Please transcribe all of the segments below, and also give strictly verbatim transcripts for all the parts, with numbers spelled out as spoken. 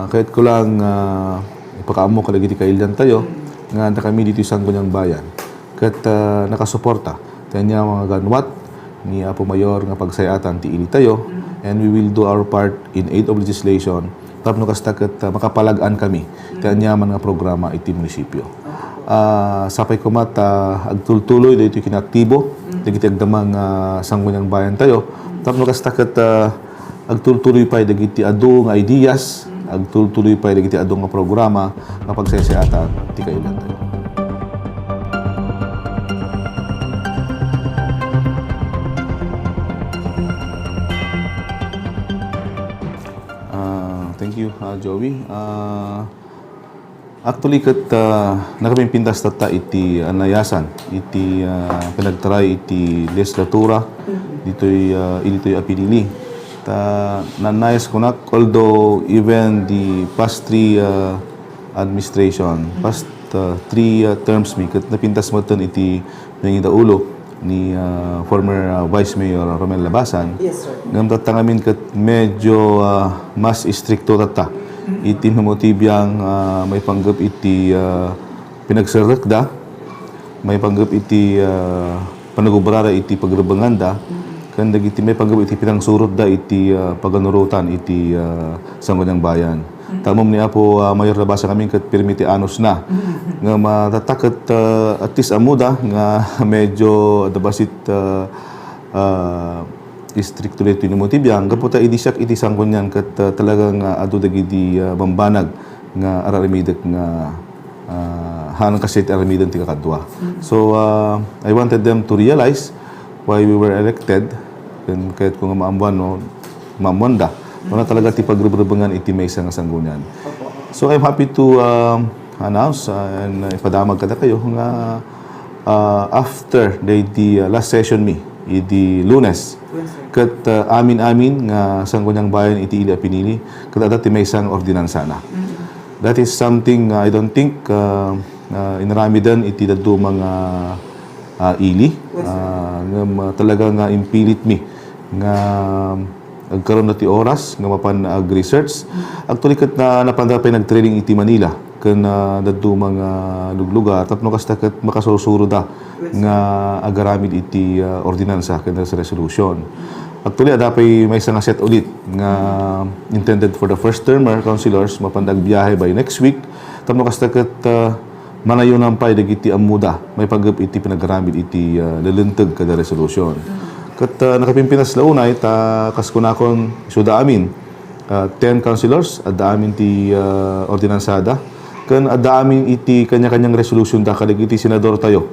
Kayatko lang, ah, ipakaammo kadagiti kailiantayo nga adda kami ditoy Sangguniang Bayan ket, ah, nakasuporta ti ania nga ganwat ni Apo Mayor nga pagsayatan ti ilitayo, and we will do our part in aid of legislation tapno kasta ket, ah, makapalag-an kami ti aniaman nga programa iti munisipyo. Ah, sapay koma ta agtultuloy daytoy kinaaktibo dagiti agdama nga Sangguniang Bayan tayo tapno kasta ket, ah, agtultuloy pay dagiti adu nga ideas, agtultuloy pay dagiti adu nga programa nga pagsaysayaatan ti kailiantayo. Ah, thank you, ah, Joey. Ah, actually, ket, ah, nakapimpintas tatta iti anayasan, iti, ah, pinagtaray iti legislatura, ditoy, ah, ilitoy a pinili. Ta, nanayas kunak, although even the past three, ah, administration, past, ah, three, ah, terms mi, ket napintas metten iti nangidaulo ni, ah, former, ah, Vice Mayor Romel Labasan. Yes, sir. Ngem tatta ngamin ket medyo, ah, mas istrikto tatta iti memo ti biang, ah, maipanggep iti, ah, pinagserrekda, maipanggep iti, ah, panagobrada iti pagrebenganda, ken dagiti maipanggep iti pinangsurotda iti, ah, paganurotan iti, ah, Sangguniang Bayan. Tamom ni Apo, ah, Mayor Labasan ngamin ket pirmi ti anusna. Ngem, ah, tatta ket, ah, at least ammoda nga medyo adda bassit, ah, ah, istrikto daytoy ni Montibiang, gapu ta idi siak iti sanggunian ket, ah, talaga nga adu dagidi, ah, bambanag nga ar-aramidek nga, ah, haan kasdiay ti aramiden ti kakadua. So, ah, I wanted them to realize why we were elected, ken kayatko nga maammuan, no, maammuanda, no, na talaga ti pagrebrebengan iti maysa nga sanggunian. So, I'm happy to, um, announce, uh, and ipadamag kadakayo nga, uh, after the, the, uh, last session mi, idi Lunes, ket, uh, amin-amin nga Sangguniang Bayan iti ili a pinili, ket adda ti maysa nga ordinansana. That is something, uh, I don't think, uh, uh, inaramiden iti dadduma nga, uh, ili. Uh, ngem, uh, talaga nga impilit mi nga agkaron na ti oras nga mapan ag-research. Actually, ket na, napanda pay nag-training iti Manila ken, ah, dadduma nga luglugar tapno kasta ket makasursuroda nga agaramid iti, ah, ordinansa ken resolution. Actually, adda pay maysa nga set ulit nga intended for the first termer councilors, mapanda agbiahe by next week tapno kasta ket, ah, manayunan pay dagiti ammoda maipanggep iti panagaramid iti, ah, lelenteg kada resolution. Ket, ah, nakapimpinas la unay ta kas kunakon, isuda amin, ah, ten councilors, adda amin ti, ah, ordinansada, ken adda amin iti kanya-kanyang resolution da kadagiti senador tayo,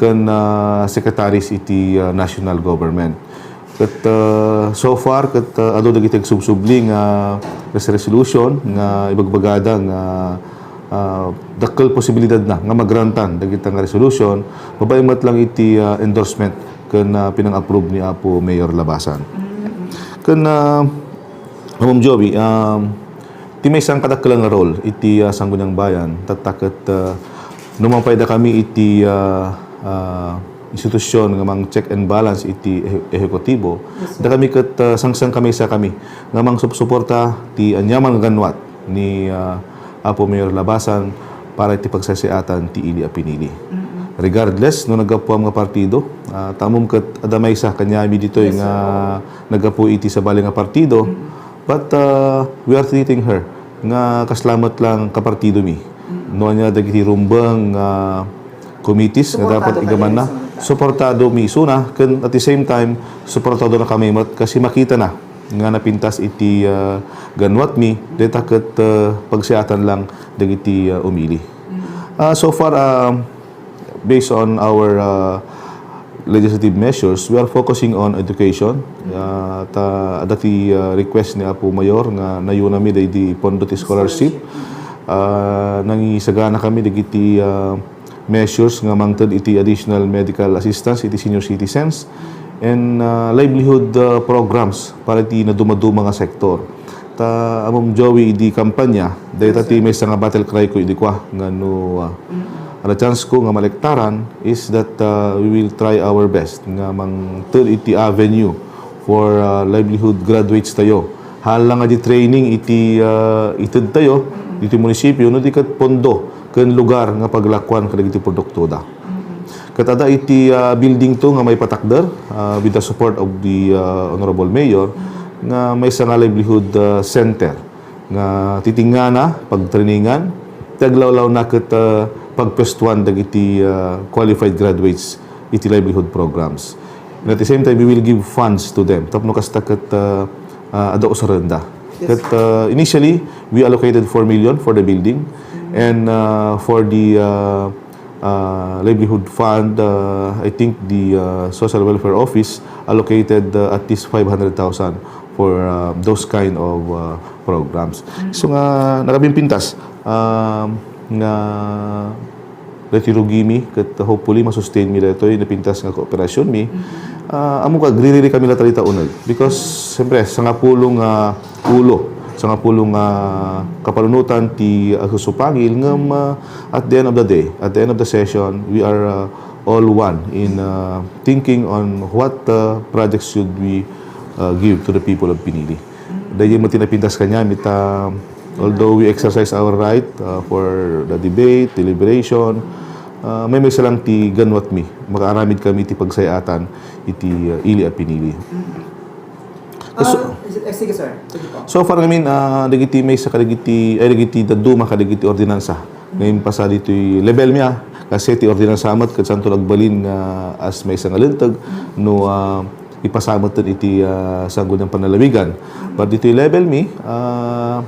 ken, ah, secretaries iti, ah, national government. Ket, ah, so far, ket, ah, adu dagiti agsubsubli nga res-, resolution nga ibagbagada nga, ah, dakkel posibilidad na nga magrantan dagita nga resolution, babaen met lang iti, ah, endorsement ken, ah, pinang-approve ni Apo Mayor Labasan. Ken, ah, Ma'am Joey, um, ti maysa nga kadakkel nga role iti, ah, Sangguniang Bayan, tatta ket, ah, no mangpayda kami iti, ah, ah, institusyon nga mang-check and balance iti ehe-, ehekutibo, da kami ket, ah, sangsang kami sa kami nga mangsupsuporta ti aniaman nga ganwat ni, ah, Apo Mayor Labasan para iti pagsaysayaatan ti ili a pinili. Regardless no naggapuam nga partido, ah, ta ammom ket adda maysa kaniami ditoy nga naggapu iti sabali nga partido, but, ah, we are treating her nga kasla met lang kapartidomi. No ania dagiti rumbeng nga committees nga dapat igamanna, suportado mi isuna, ken at the same time, suportado na kami met kasi makita na nga napintas iti, ah, ganwat mi, dayta ket, ah, pagsayatan lang dagiti, ah, umili. Ah, so far, ah, based on our, ah, legislative measures, we are focusing on education. Ah, ta, adda ti, ah, request ni Apo Mayor nga nayunami daydi pondo ti scholarship. Ah, nangisagana kami dagiti, ah, measures nga mangted iti additional medical assistance iti senior citizens and, ah, livelihood, ah, programs para iti nadumaduma nga sektor. Ta, Ma'am Joey, idi kampanya, dayta ti maysa nga battle cry ko idi kua nga no, ah, ada chance ko nga malektaran is that, ah, we will try our best nga mangted iti avenue for, ah, livelihood graduates tayo Haan lang nga di training iti, ah, itedtayo, iti munisipyo, no di ket pondo ken lugar nga paglakuan kadagiti produktoda. Ket adda iti, ah, building to nga maipatakder, ah, with the support of the, ah, Honorable Mayor, nga maysa nga livelihood, ah, center nga titingngana, pagtrainingan, ti aglawlawna ket, ah, pagpuestuan dagiti, ah, qualified graduates iti livelihood programs. And at the same time, we will give funds to them. Tapno kasta ket, ah, ah, adda usarenda. Yes. Ket, ah, initially, we allocated four million for the building. And, ah, for the, ah, ah, livelihood fund, ah, I think the, ah, Social Welfare Office allocated, ah, at least five hundred thousand for, ah, those kind of, ah, programs. So nga, nakabimpintas, um, nga daytoy rugimi, ket hopefully masustain mi daytoy napintas nga kooperasyonmi. Ah, ammok nga agririri kami latta dita uneg. Because, siyempre, sangapulo nga ulo, sangapulo nga kapanunotan ti agsusupangil, ngem, ah, at the end of the day, at the end of the session, we are, ah, all one in, ah, thinking on what, ah, projects should we, ah, give to the people of Pinili. Daydiay met ti napintas kaniami ta, although we exercise our right, uh, for the debate, deliberation, uh, maymaysa lang ti ganwatmi. Makaaramid kami ti pagsayatan iti, uh, ili a pinili. So, Ah, eh, sige, sir. Sige po. So far, I mean, ah, dagiti maysa kadagiti, ay, dagiti dadduma kadagiti ordinansa nga impasa ditoy level mi, ah, kasi ti ordinansa met ket santo agbalin nga as maysa nga linteg no, ah, ipasa met iti, ah, Sangguniang Panlalawigan. But ditoy level mi, ah,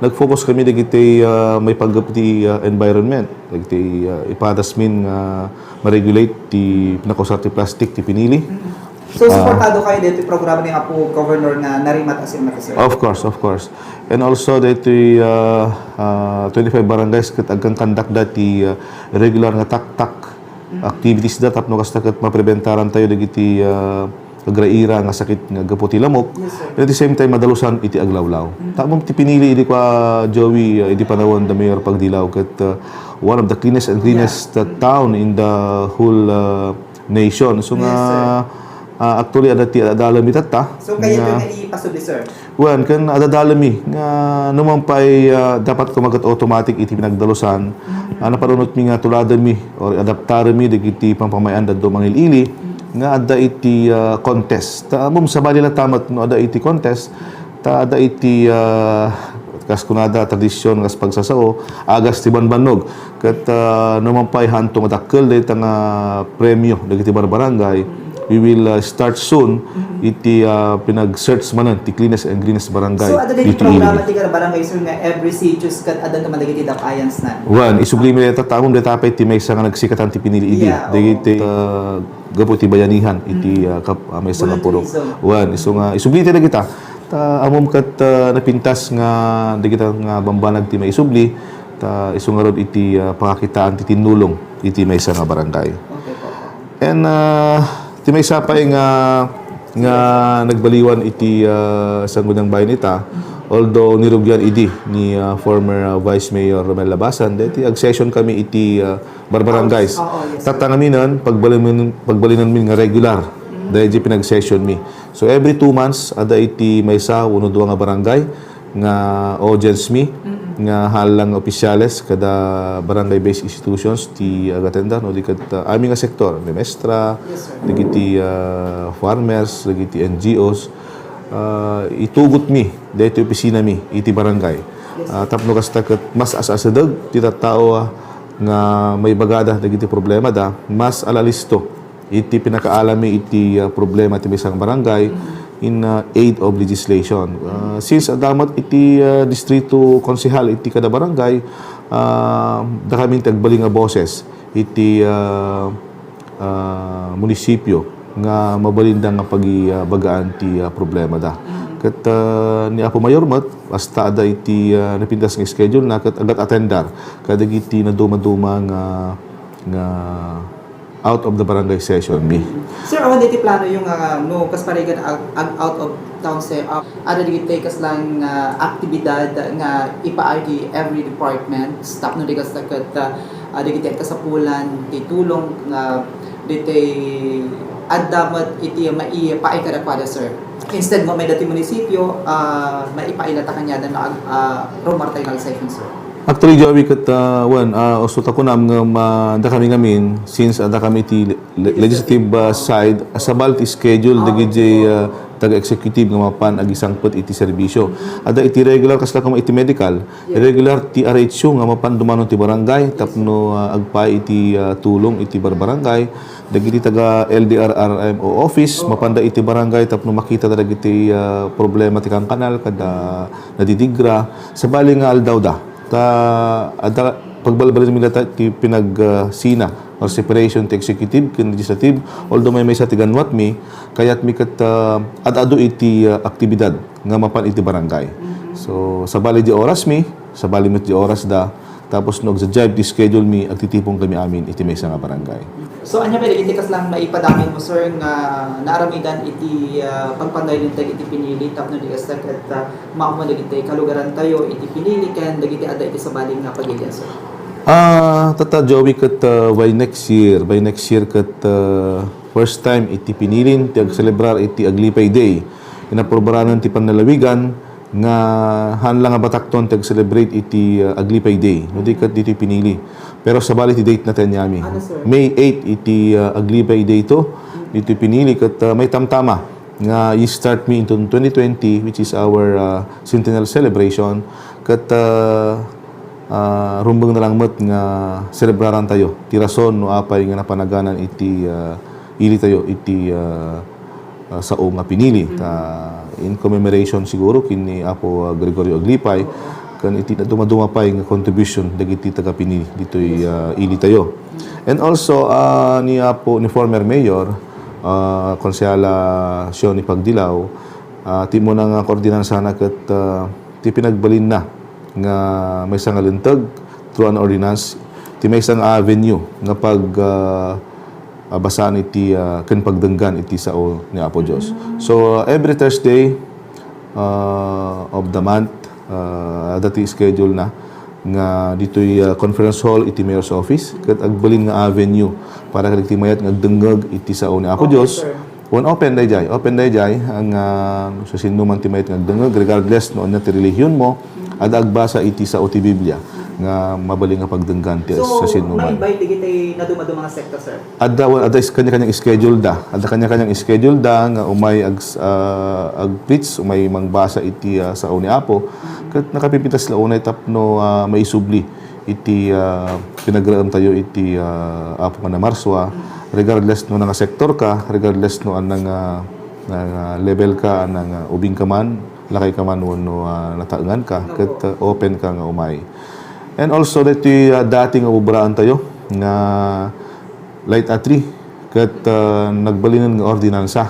nag-focus kami dagiti, ah, maipaggep ti, ah, environment, dagiti, ah, ipadas min nga ma-regulate ti pinakusar ti plastic ti pinili. So, Ah. Suportado kayo dito programa ni Apo Governor nga narimat asin mati, sir? Of course, of course. And also, dito, ah, ah, twenty-five barangays ket agkankandakda ti, ah, regular nga taktak activities da tapno kasta ket mapreventaran tayo dagiti, ah, agraira nga sakit nga gapu ti lamok. Yes, sir. At the same time, madalusan iti aglawlaw. Ta ammom ti pinili idi kua Joey, ah, idi panawen da Mayor Pagdilaw ket, ah, one of the cleanest and greenest, ah, town in the whole, ah, nation. So nga, Yes, sir. ah, actually, adda ti adalem itatta. So, kayo Nga ito nga ipasuli, sir? Wen, ken adadalemi nga no man pay, ah, dapat kumagat automatic iti pinagdalusan, ah, napanunotmi nga tulademi or adaptaremi dagiti pampamay-an dadto mangil-ili nga adda iti, ah, contest. Ta, ammom, sabali latta met no adda iti contest, ta adda iti, ah, kas kunada, tradisyon, kas pagsasao, agas ti banbannog. Ket, ah, no man pay haanto nga dakkel dayta nga premio dagiti barbarangay, we will, ah, start soon iti, ah, pinag-search manen ti cleanest and greenest barangay So, adda dagiti dito programa Iloilo. Ti kada barangay, sir, nga every sitges ket adda naman dagiti dap-ayans na. Wen, isubli mi dayta ta ammom dayta pay ti maysa nga nagsikatan ti pinili idi. Yeah, oo. Dagiti, ah, gapu ti bayanihan iti, Mm. ah, kap-, ah, maysa nga purok. Volunteerism. Wen, isu nga, isubli ti dagita. Ta ammom ket, ah, napintas nga dagita nga bambanag ti maisubli. Ta isu ngarud iti, ah, pakakitaan ti tinnulong iti maysa nga barangay. Okay po. And, ah, ti maysa pay nga, nga nagbaliwan iti, ah, Sangguniang Bayan ita, although nirugian idi ni, ah, former, ah, Vice Mayor Romel Labasan, deti ag-session kami iti, ah, barbarangays. Oo, yes, sir. Tatta ngamin, pagbalin-, pagbalinanmin nga regular, daydi pinag-session mi. So, every two months, adda iti maysa wenno dua nga barangay, nga audience mi, Mm-mm. nga haan lang nga opisyales kada barangay-based institutions ti agatendar, no, di ket, uh, amin nga sektor, memestra, Yes, sir. dagiti, uh, farmers, dagiti N G Os, uh, itugot mi, daytoy opisina mi, iti barangay. Yes, Uh, sir. tapno kasta ket mas as-asedeg ti tattao, uh, nga maibagada dagiti problemada, mas alalisto iti pinakaalam mi iti, ah, problema ti maysa nga barangay in, ah, aid of legislation. Ah, since adda met iti, ah, distrito konsehal iti kada barangay, ah, dakami ti agbalin nga boses iti, ah, ah, munisipyo nga mabalinda nga pagibagaan ti, ah, problemada. Ket, ah, ni Apo Mayor met, basta adda iti, ah, napintas nga schedule na, ket agat-attendar kadagiti nadumaduma nga, nga out of the barangay session mi. Sir, awan diti plano yung, ah, no, kas parigan ag, ag out of town se-, ah, ada dagiti kaslang, ah, aktibidad nga ipaay ti every department, tapno di kasta ket, ah, ah, dagiti kasapulan ti tulong nga diti Adda met iti maipaay kadakuada, sir. Instead nga umayda ti munisipyo, ah, maipaay latta kaniada nga ag-, ah, rummuarta nga session, sir. Actually, Joey, ket, ah, wen, ah, usto ta kunam nga, ah, adda kami ngamin, since adda kami ti le-, le-, legislative, ah, side, sabali ti schedule dagiti, ah, taga-executive nga mapan agisangpet iti serbisyo. Adda iti regular, kasla koma iti medical, regular ti R H U nga mapan dumanon ti barangay tapno, ah, agpaay iti, ah, tulong iti barbarangay. Dagiti taga L D R R M O office, mapanda iti barangay tapno makita dagiti, ah, problema ti kankanal kada nadidigra. Sabali nga aldawda. Ta adda pagbalbalinmi latta ti pinagsina or separation ti executive ken legislative. Although maymaysa ti ganwatmi, kayatmi ket, ah, ad-adu iti, ah, aktibidad nga mapan iti barangay. So, sabali di orasmi, sabali met di orasda, tapos no agjajaib ti schedule mi, agtitipon kami amin iti maysa nga barangay. So, ania pay dagiti kasla maipadamagmo, sir, nga naaramidan iti, ah, pagpannalinteg iti pinili tapno di kasta ket, ah, maammo dagiti kalugarantayo iti pinili ken dagiti adda iti sabali nga pagilian, sir? Ah, tatta, Joey, ket, ah, by next year, by next year ket, ah, first time iti pinilin ti agselebrar iti Aglipay Day. Inaprobaranan ti pannalawigan nga haan la nga batakton ti ag-celebrate iti, ah, Aglipay Day, no di ket ditoy pinili. Pero sabali ti date na ti aniami. May eight iti, ah, Aglipay Day to, ditoy pinili ket, ah, maitamtama nga i-start mi into twenty twenty, which is our, ah, centennial celebration. Ket, ah, ah, rumbeng na lang met nga selebraran tayo ti rason no apay nga napanaganan iti, ah, ili tayo iti, ah, ah, sao nga pinili. Ta, in commemoration siguro ken ni Apo, ah, Gregorio Aglipay, ken iti dumaduma pay nga contribution dagiti taga-pinili ditoy, ah, ili tayo. And also, ah, ni Apo, ni former Mayor, ah, Konsehala Sioni Pagdilaw, ah, ti umuna nga ordinansana ket, ah, ti pinagbalinna nga maysa nga linteg through an ordinance ti maysa nga avenue nga pag, ah, ah, basaan iti, ah, ken pagdenggan iti sao ni Apo Dios. So, ah, every Thursday, ah, of the month, ah, adda ti schedule na nga ditoy, ah, conference hall iti mayor's office ket agbalin nga avenue para kadagiti mayat nga agdengngeg iti sao ni Apo Dios. Wen, open daydiay, open daydiay nga, ah, no siasinoman ti mayat nga agdengngeg, regardless no ania ti relihion mo, adda agbasa iti sao ti Biblia nga mabalin nga pagdenggan ti siasinoman. So, ma-invite dagiti nadumaduma nga sekta, sir? Adda, wen, adda is-, kanya-kanyang schedule da. Adda kanya-kanyang schedule da nga umay ag-, ah, ag-preach, umay mangbasa iti, ah, sao ni Apo. Ket nakapipintas la unay tapno, ah, maisubli iti, ah, pinagraem tayo iti, ah, Apo nga Namarsua, regardless no nanga sektor ka, regardless no anang, ah, nanga level ka, anang, ah, ubing ka man, lakay ka man, wenno, ah, nataengan ka, ket, ah, open ka nga umay. And also, daytoy, ah, dati nga obraan tayo nga light a tree, ket, ah, nagbalinen nga ordinansa.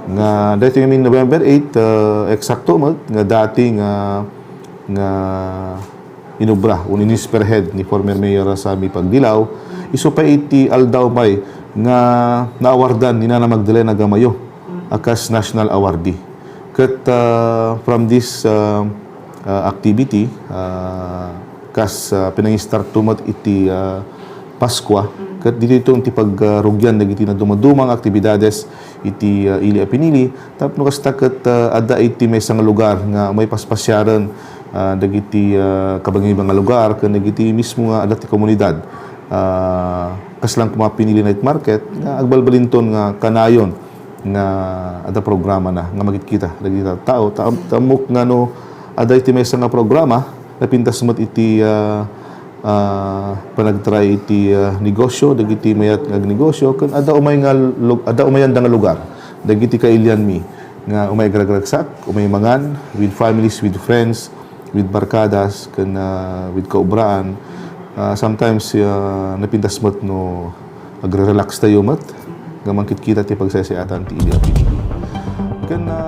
Nga daytoy ngamin November eight, ah, eksakto met nga dati nga, nga inubra, wenno in-spearhead ni former Mayor Sammy Pagdilaw, isu pay iti aldaw pay nga naawardan ni Nana Magdalena Gamayo a kas National Awardee. Ket, ah, from this, ah, ah, activity, ah, kas, ah, pinangistarto met iti, ah, Paskua, ket ditoy iti pagrugian dagiti nadumaduma nga aktibidades iti, ah, ili a pinili, tapno kasta ket, ah, adda iti maysa nga lugar nga umay paspasiaren, ah, dagiti, ah, kabangibang nga lugar ken dagiti mismo nga adda ti komunidad. Ah, kasla koma pinili night market nga agbalbalinton nga kanayon nga adda programana nga makitkita dagiti tao. Ta-, ta ammok nga no adda iti maysa nga programa, napintas met iti, ah, ah, panagtry iti, ah, negosyo dagiti mayat nga agnegosyo ken adda umay nga lu-, adda umayanda nga lugar dagiti kailianmi nga umay agragragsak, umay mangan with families, with friends, with barkadas, ken, ah, with kaubraan. Ah, sometimes, ah, napintas met no agre-relax tayo met nga mangkitkita ti pagsaysayaatan ti ili a pinili. Ken, ah,